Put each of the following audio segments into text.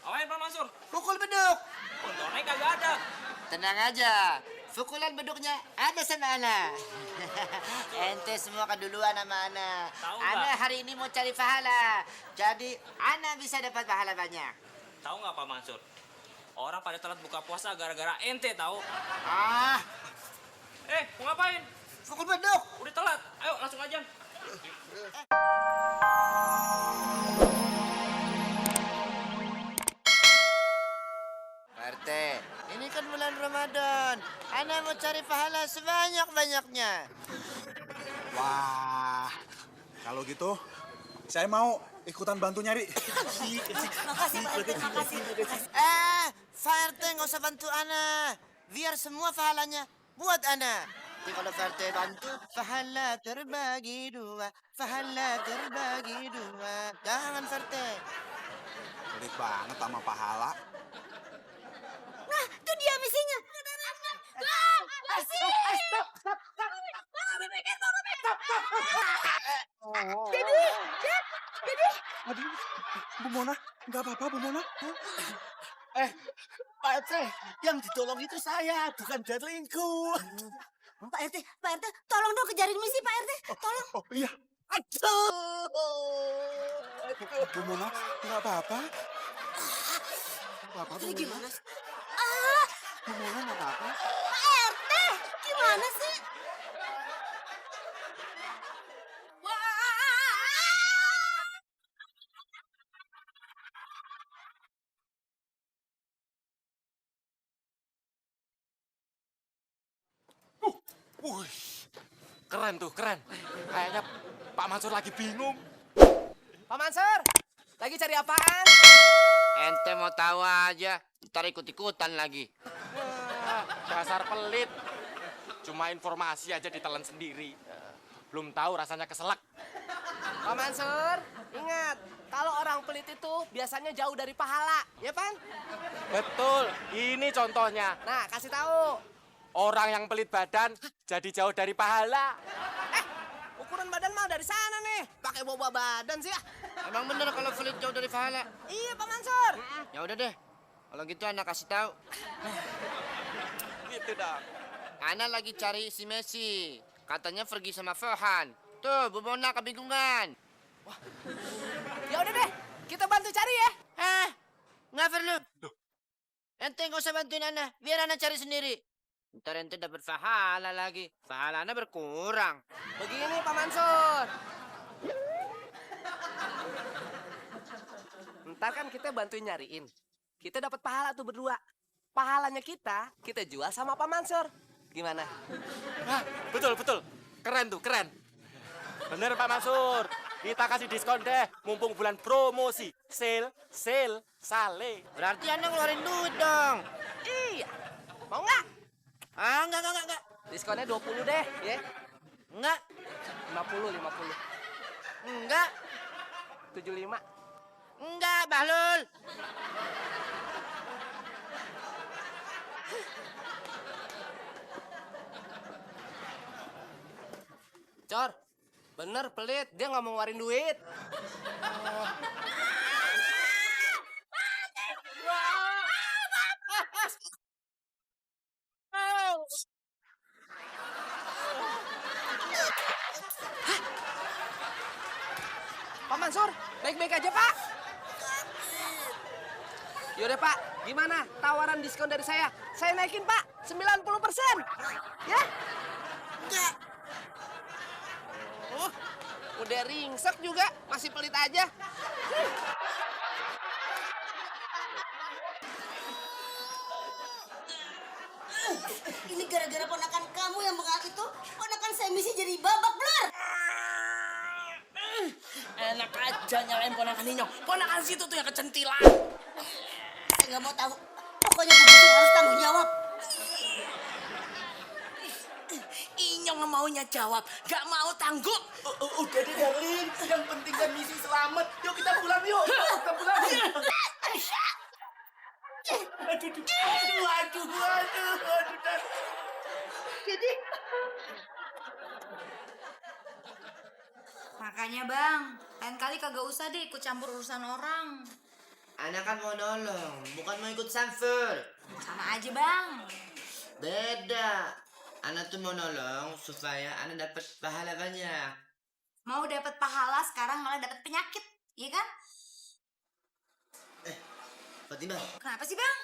Awain Pak Mansur. Pukul beduk. Untungnya kagak ada. Tenang aja, pukulan beduknya ada sama Ana. Ente semua keduluan sama Ana. Tahu Ana nggak? hari ini mau cari pahala. Jadi Ana bisa dapat pahala banyak. Tahu nggak Pak Mansur? Orang pada telat buka puasa gara-gara ente tahu. Ah, Mau ngapain? pukul beduk. Udah telat. Ayo langsung aja. Pak RT, ini kan bulan Ramadan. Ana mau cari pahala sebanyak-banyaknya. Wah, kalau gitu saya mau ikutan bantu nyari. Makasih Pak RT, makasih. Pak RT nggak usah bantu Ana. Biar semua pahalanya buat Ana. Jadi kalau Pak RT bantu, pahala terbagi dua. Pahala terbagi dua. Jangan Pak RT. Pelit banget sama pahala. Nah, itu dia misinya. Asik. Jadi. Aduh, Bu Mona, nggak apa-apa Bu Mona. Pak RT, yang ditolong itu saya, bukan darlingku. Pak RT, tolong dong kejarin misi Pak RT. Tolong. Oh iya, Aduh. Bu Mona, nggak apa-apa. Nggak apa-apa, Ini Bu gimana Mona. sih? Bu Mona nggak apa-apa. Pak RT, gimana sih? Wih, keren tuh, keren. Kayaknya Pak Mansur lagi bingung. Pak Mansur, lagi cari apaan? Ente mau tahu aja, ntar ikut-ikutan lagi. Dasar pelit. Cuma informasi aja ditelan sendiri. Belum tahu rasanya keselak. Pak Mansur, ingat, kalau orang pelit itu biasanya jauh dari pahala, ya Pan? Betul, ini contohnya. Nah, kasih tahu. Orang yang pelit badan jadi jauh dari pahala. Ukuran badan mah dari sana nih. Pakai bawa badan sih. Emang bener kalau pelit jauh dari pahala? Iya Pak Mansur. Ya udah deh, kalau gitu Ana kasih tahu. Gitu dong. Ana lagi cari si Messi. Katanya pergi sama Farhan. Tuh, Bu Mona kebingungan. Ya udah deh, kita bantu cari ya. Nggak perlu. Ente nggak usah bantuin Ana, biar Ana cari sendiri. Ntar ente dapat pahala lagi. Pahala Ana berkurang. Begini Pak Mansur. Ntar kan kita bantuin nyariin. Kita dapat pahala tuh berdua. Pahalanya kita jual sama Pak Mansur. Gimana? Betul, betul. Keren tuh, keren. Bener Pak Mansur. Kita kasih diskon deh, mumpung bulan promosi. Sale, sale. Berarti Ana ngeluarin duit dong. Iya. Mau nggak? Enggak. Diskonnya 20 deh, ya. Enggak. 50. Enggak. 75. Enggak, Bahlul. Cor, bener pelit. Dia nggak mau ngeluarin duit. Pak Mansur, baik-baik aja, Pak. Yaudah, Pak. Gimana tawaran diskon dari saya? Saya naikin, Pak. 90%. Ya? Enggak. Oh, udah ringsek juga. Masih pelit aja. Ini gara-gara ponakan kamu yang mengaku itu, ponakan saya misi jadi babak belur. Enak aja nyalain ponakan Inyong. Ponakan situ tuh yang kecentilan. Saya nggak mau tahu. Pokoknya Bu Busung harus tanggung jawab. Inyong maunya jawab, gak mau tangguh. Udah deh, darling. Yang penting kan misi selamat. Yuk kita pulang yuk. Kita pulang. Aduh. Jadi Makanya bang, lain kali kagak usah deh ikut campur urusan orang. Ana kan mau nolong, bukan mau ikut samfur. Sama aja, Bang. Beda. Ana tuh mau nolong supaya Ana dapat pahala banyak. Mau dapat pahala sekarang malah dapat penyakit, iya kan? Fatimah, Kenapa sih, Bang?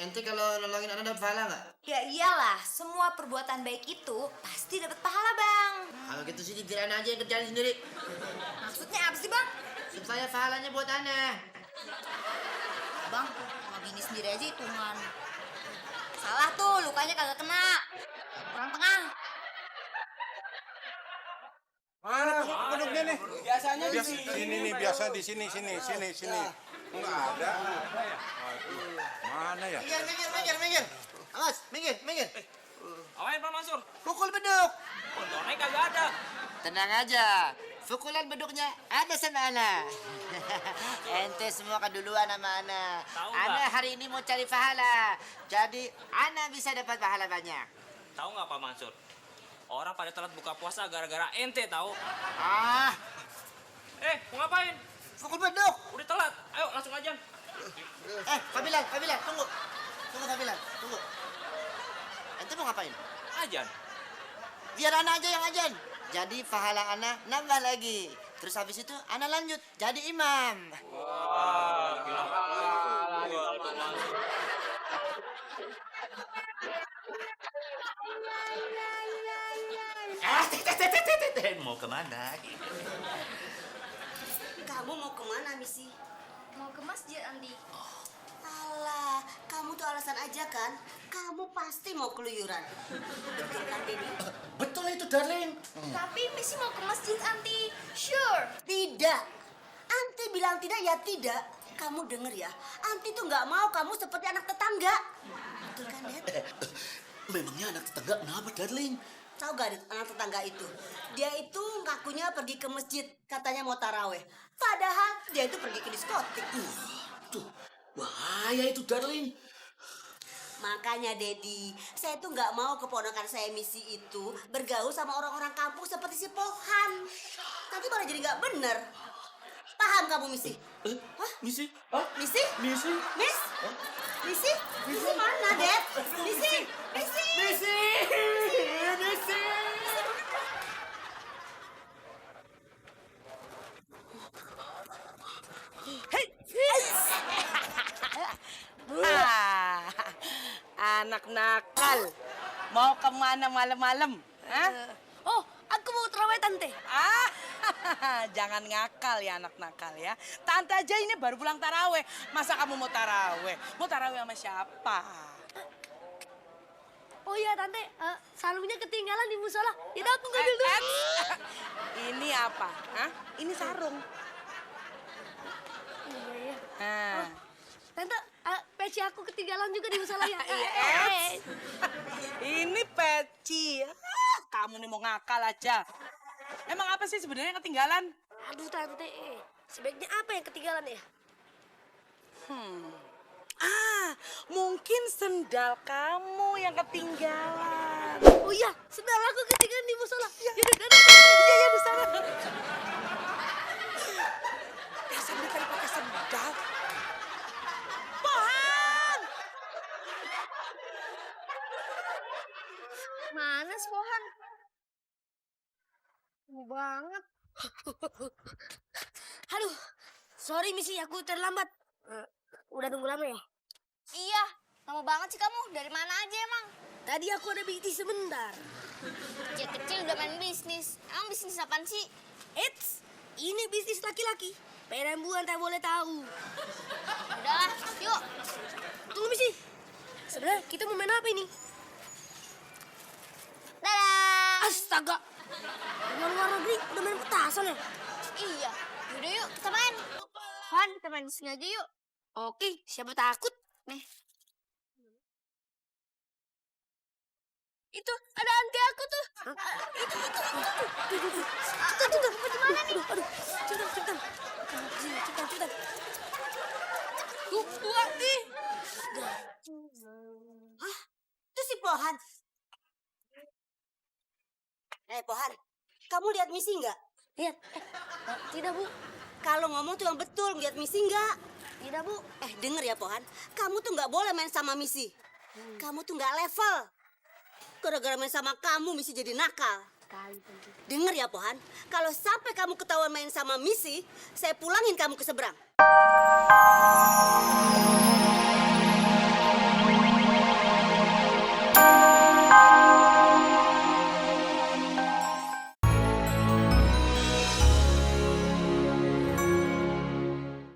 ente kalau nolongin Ana dapat pahala nggak? Ya iyalah, semua perbuatan baik itu pasti dapat pahala, Bang. Kalau gitu sih biar Ana aja yang kerjain sendiri. Maksudnya apa sih, Bang? Supaya pahalanya buat Ana. Bang, sama bini sendiri aja hitungan. Salah tuh, lukanya kagak kena. Kurang tengah. Mana penduduknya nih? Biasanya di Ini nih biasa di sini. Enggak ada. Waduh, mana ya? Minggir. Awas, minggir. Awain Pak Mansur. Pukul beduk. Motornya kagak ada. Tenang aja. Pukulan beduknya ada sama Ana. Ente semua keduluan sama Ana. Tahu Ana nggak? hari ini mau cari pahala. Jadi Ana bisa dapat pahala banyak. Tahu nggak Pak Mansur? Orang pada telat buka puasa gara-gara ente tahu. Ah, Mau ngapain? pukul beduk. Udah telat. Ayo langsung aja. Fabilan, tunggu. Fabilan, tunggu. Ente mau ngapain? Ajan. Biar Ana aja yang ajan. Jadi pahala Ana nambah lagi. Terus habis itu Ana lanjut jadi imam. Mau kemana? Kamu mau kemana, Misi? Mau ke masjid, Andi. Alah, kamu tuh alasan aja kan? Kamu pasti mau keluyuran. Betul kan, Dedi? Betul itu, darling. Tapi Missy mau ke masjid, Anti. Sure. Tidak. Anti bilang tidak ya tidak. Kamu denger ya, Anti tuh nggak mau kamu seperti anak tetangga. Betul kan, Dad? Memangnya anak tetangga kenapa, darling? Tahu gak anak tetangga itu? Dia itu ngakunya pergi ke masjid, katanya mau taraweh. Padahal dia itu pergi ke diskotik. Tuh, bahaya itu, darling. Makanya, Dedi, saya tuh nggak mau keponakan saya Misi itu bergaul sama orang-orang kampung seperti si Pohan. Nanti malah jadi nggak bener. Paham kamu, Misi? Hah? Misi? Hah? Misi? Misi? Miss? Misi? Misi mana, Dad? Misi? Misi? Misi! Misi! Ah, anak nakal. Mau kemana malam-malam? Hah? Oh, aku mau terawih, Tante. Ah, jangan ngakal ya anak nakal ya. Tante aja ini baru pulang taraweh. Masa kamu mau taraweh? Mau taraweh sama siapa? Oh iya, Tante. Sarungnya ketinggalan di musola. Jadi aku ngambil dulu. Ini apa? Hah? Ini sarung. Iya. Ah. Tante, peci aku ketinggalan juga di musola ya. Ini peci. Ah, kamu nih mau ngakal aja. Emang apa sih sebenarnya yang ketinggalan? Aduh, Tante. Sebaiknya apa yang ketinggalan ya? Ah, mungkin sendal kamu yang ketinggalan. Oh iya, sendal aku ketinggalan di musola. Ya, Iya, di sana. Biasa dia tadi pakai sendal. Pohan! Mana sih Pohan? Mau banget. Aduh, sorry Misi, aku terlambat. Udah nunggu lama ya? Iya, lama banget sih kamu. Dari mana aja emang? Tadi aku ada bisnis sebentar. Kecil-kecil udah main bisnis. Emang bisnis apaan sih? Eits, ini bisnis laki-laki. Perempuan tak boleh tahu. Udahlah, yuk. Tunggu Misi. Sebenarnya kita mau main apa ini? Dadah. Astaga. Luar negeri udah main petasan ya? Iya, yaudah yuk kita main. Fan, kita main di sini aja yuk. Oke, siapa takut? Nih. Itu ada anti aku tuh. Itu. Gimana nih? Aduh, cepetan. Cepetan. Tuh, anti. Hah? Itu si Pohan. Pohan, kamu lihat Misi nggak? Lihat. Tidak, Bu. Kalau ngomong tuh yang betul, lihat Misi nggak? Tidak, Bu. Denger ya Pohan, kamu tuh nggak boleh main sama Misi. Kamu tuh nggak level. Gara-gara main sama kamu, Misi jadi nakal. Denger ya Pohan, kalau sampai kamu ketahuan main sama Misi, saya pulangin kamu ke seberang.